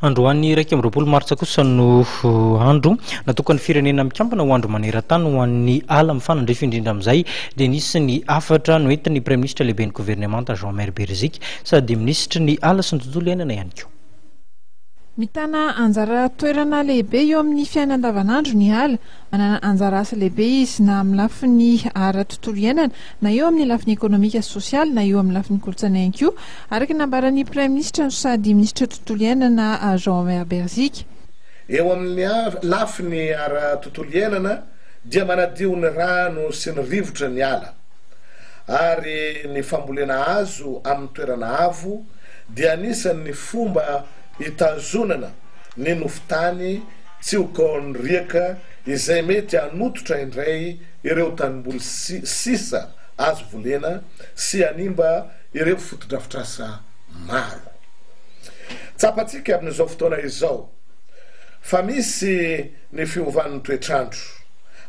Androany 21 martsa kosa no andro natokan'ny Firenena Mikambana ho andro maneran-tany ho an'ny ala. Mifanandrify indrindra amin'izay dia nisy ny hafatra noentin'ny Praiminisitra lehiben'ny governemanta Jean Maire Beriziky sady minisitry ny ala sy ny tontolo iainana ihany koa. Mitana anjara toerana lehibe eo amin'ny fiainana andavanandro ny ala. Manana anjara asa lehibe izy na amin'ny lafiny ara-tontolo iainana, na eo amin'ny lafiny ekonomika sy sosialy, na eo amin'ny lafiny kolontsaina ihany koa, araka ny nambaran'ny Praiminisitra no sady minisitry ny tontolo iainana Jean Omer Beriziky. Eo amin'ny lafiny ara-tontolo iainana dia manadio ny rano sy ny rivotra ny ala, ary ny fambolena hazo amin'ny toerana avo dia anisan'ny fomba hitazonana ny nofon-tany tsy ho kaon'ny riaka izay mety hanototra indray ireo tanimboly sisa azo volena sy hanimba ireo fotodrafitrasa maro. Tsapantsika amin'izao fotoana izao fa misy ny fiovan'ny toetr'andro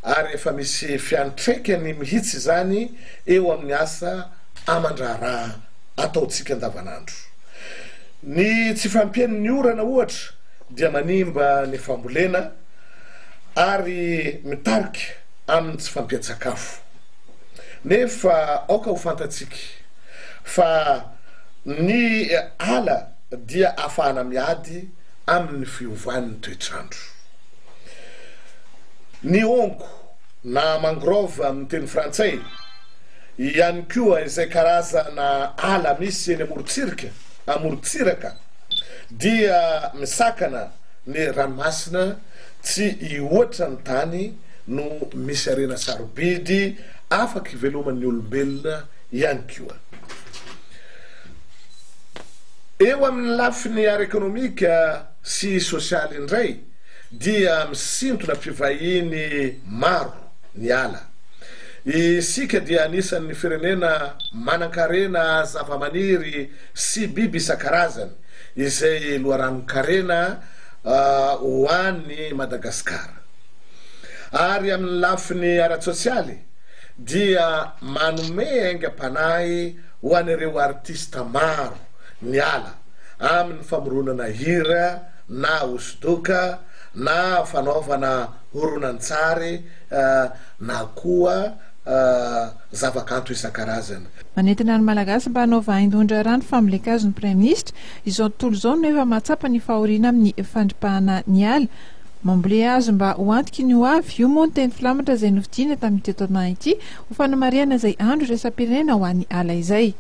ary efa misy fiantraikany mihitsy izany eo amin'ny asa aman-draharaha ataontsika andavanandro. Ny tsy fahampian'ny orana ohatra dia manimba ny fambolena ary mitarika amin'ny tsy fahampian-tsakafo. Nefa aoka ho fantatsika fa ny ala dia ahafahana miady amin'ny fiovan'ny toetr'andro. Ny honko na mangrove amin'ny teny frantsay ihany koa izay karazana ala misy eny amorontsirika, amorontsiraka dia misakana ny ranomasina tsy hihoatra ny tany no misy harena sarobidy afaka iveloman'ny olombelona ihany koa. Eo amin'ny lafiny ara-ekonomika sy sosialy indray dia misintona mpivahiny maro ny ala. Isika dia anisan'ny firenena manankarena zavamaniry sy biby isan-karazany izay loharanon-karena ho an'i Madagasikara. Ary amin'ny lafiny ara-tsosialy dia manome aingam-panahy ho an'ireo artista maro ny ala amin'ny famoronana hira na hosodoka na fanaovana horonantsary na koa zavakanto isan-karazany. Manentana ny Malagasy mba hanao vaindohan-draharaha ny fambolen-kazo ny Praiminisitra. Izao tontolo izao no efa mahatsapa ny fahoriana amin'ny fandripahana ny ala. Mambolea hazo mba ho antoky ny ho avy, io moa ny teny filamatra izay nofidiana tamin'ity taona ity ho fanamarihana izay andro iraisam-pirenena ho an'ny ala izay.